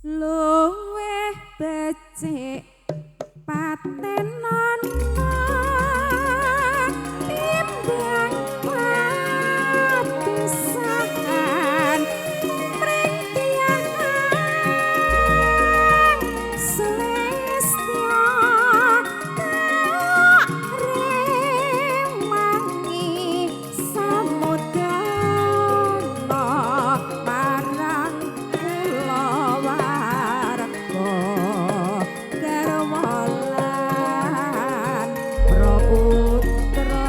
Luwih becik patenono timbang papisahan mring tiyang sulistya tak remangi samudana marang kulawarga garwa lan praputra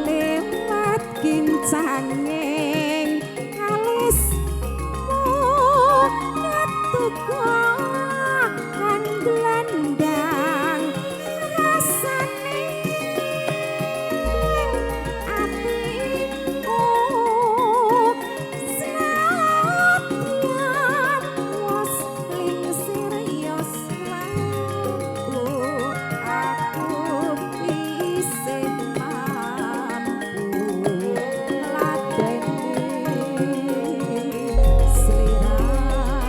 lewat kincanging alismu ketuka anglandang rasane atiku senadyan wis lingsir yuswaku aku isih mampu ngladeni sliramu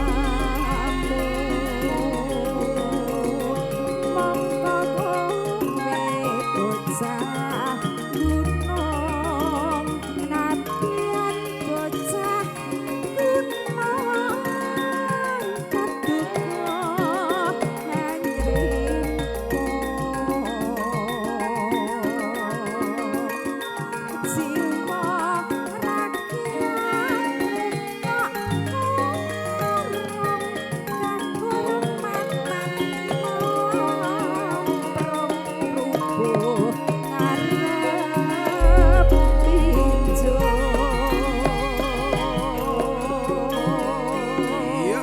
mongko kowe bocah gunung nadyan bocah gunung kaduka anjrimpo jiwa rakyat kok urung kakurmatan rubuh ngarep tinju. Iya.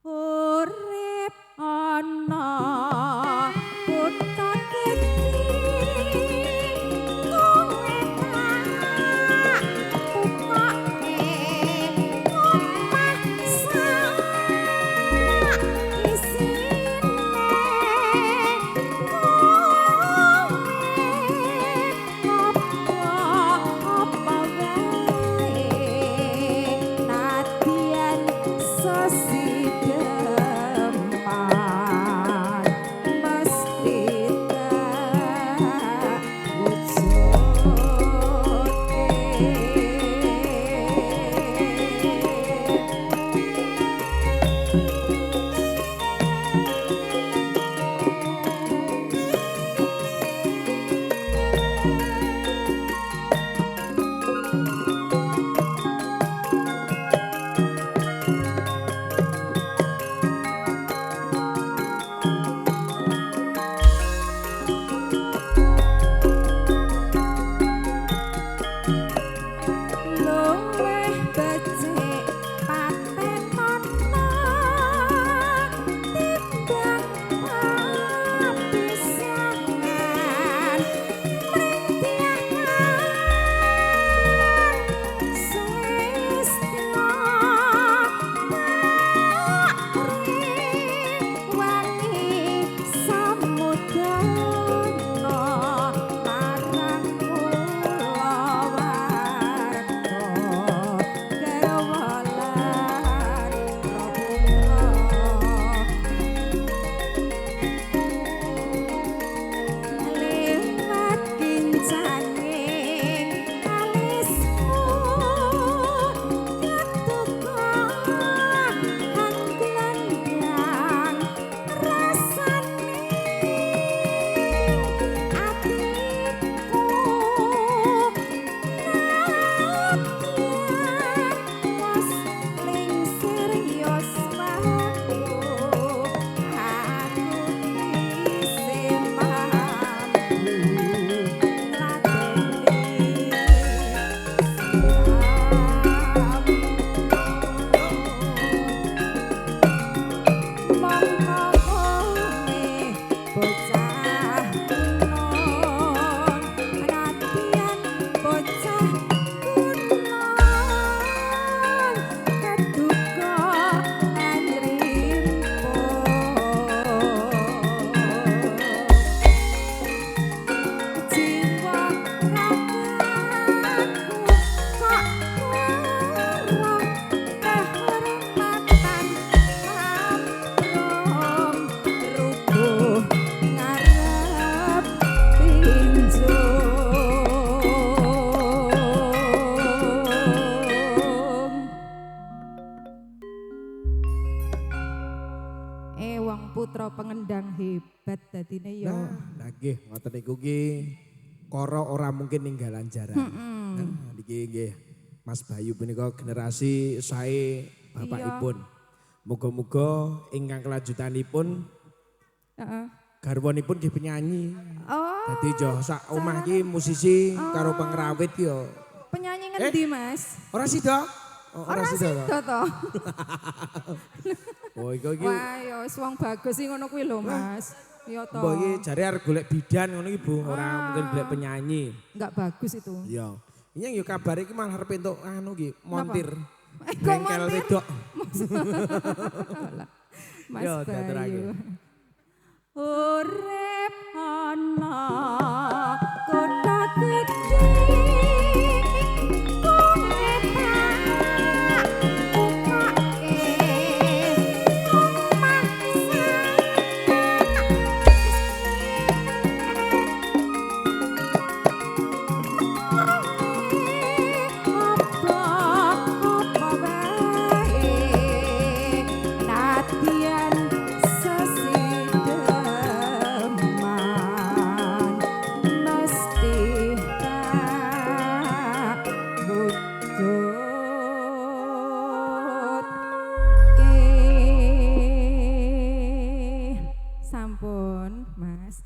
Urip ana kutha gedhe kowe tak tukoke omah sak isine kowe apa wae nadyan sesideman. wong putra pengendang hebat dadine ya. Nah, nggih ngoten niku ki koro ora mungkin ninggalan jaran. Nah, niki nggih Mas Bayu punika generasi sae bapakipun. Muga-muga ingkang kelanjutanipun garwanipun nggih penyanyi. Oh, Dadi jo sak omah ki musisi karo pengrawit ki yo. Penyanyi ngendi, Mas? Ora sida. Oh, Ora sida to? sida to. Oh, iku iki Wah, ya wis wong bagus sih ngono kuwi lho, Mas. Iya to. Mbok iki jare arep golek bidan ngono iki, Bu, ora mungkin golek penyanyi. Enggak bagus itu. Iya. Ini yo kabare iki malah arep entuk anu ki, montir. Eh, kok Bengkel montir? wedok. Mas Yo, diaturake. Bayu. Urip ana kota gedhe kowe tak tukake omah. Apa wae nadyan sesideman mesti tak wujudke. Sampun, Mas.